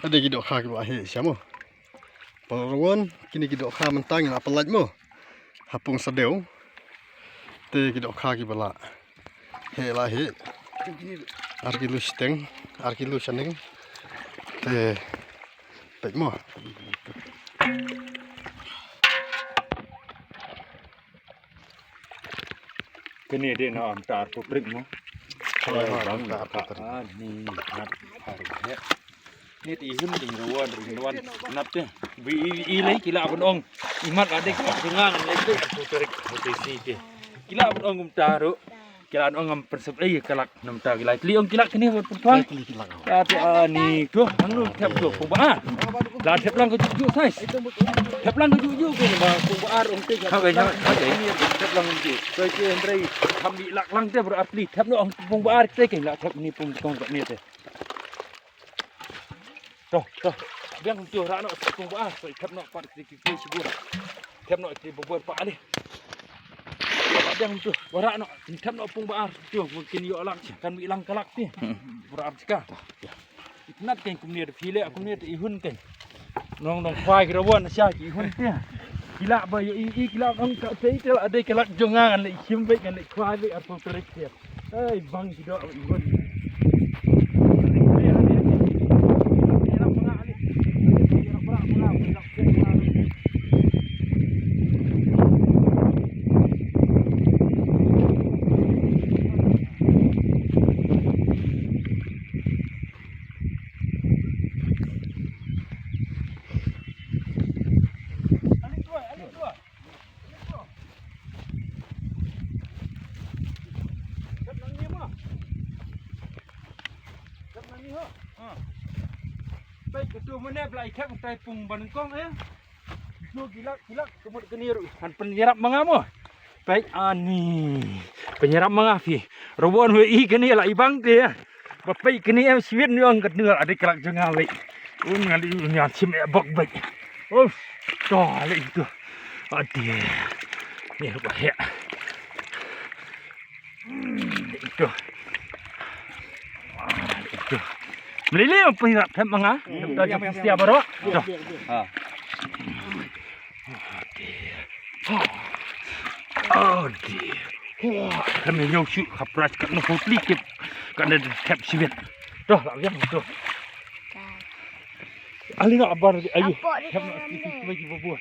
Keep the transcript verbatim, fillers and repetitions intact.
Ade ki dohkha kiba la heh sha mo. Pynrung kine ki dohkha mynta ngi la pyllait mo. Ha Pung Sadew. Te ki dohkha kiba la heh la heh. Ar kilo shiteng, ar kilo shaneng. Te peit mo. Kane dei na ynda arphew tarik mo. Hooid, hooid, ynda arphew tarik. Ah, ni ngat arphew tarik. Ni te i hun ding rawan, ding rawan nap te. Bi i, i lei ki lah ban ong. I mat la dei ki lah jong nga ngan lei te arphew tarik. Hooid, te si te. Ki lah ban ong kumta ruh. Ki lah ban ong ngam pynsep ei ka lak namta ki lah. Ki lah ong ki lah kine ban pynpang. Ki lah. Ka te ani ko hangno thep ko pung ba ar. La thep lang ka juh juh size. Thep lang ka juh juh ko ba pung ba ar ong te. Ha, ha, ha. Thep lang ka juh. Ko ki hynrei kham di lak lang te bro ar pli. Thep no ong pung ba ar te ki lah thep ni pung kong ka ni te. To, to. Biang tu rah no pung ba ar. Ko thep no pat ki ki ki sibur. Thep no ki bubur pa ali. Biang tu rah no thep no pung ba ar. Tu mungkin yo lang kan mi lang ka lak ti. Bur ar jaka. Nat kan kumne da phi leh kumne da i hun kan. Nong nong khwai ki rawan sha ki hun te. Ki lah ba ïohi i ki lah nong ka te te la dei ki lah jong nga ngan leh shim beit ngan leh khwai beit arphew tarik te. Ei bang ki doh i hun. Peit ka tu mane blai khep tai pung ban kong eh. Su gilak gilak kemut keni ruh. Han pynjarap ma nga mo. Peit ani. Pynjarap ma nga phi. Rawon we i keni la i bang te. Ba peit keni em swit ni ong kat ngal ade krak jong nga wei. Un ngali un yang sim e bok bek. Uf. To le itu. Ade. Ni ba he. Itu. Itu. Melili pynjarap thep ma nga. Dah jadi sia baroh. Dah. Ha. Oh dear. Kami nyau shu khapras kat no hopli kip. Kan ada thep sibit. Dah lah yang tu. Ali nak abar ayu. Thep nak sibit bagi bubur.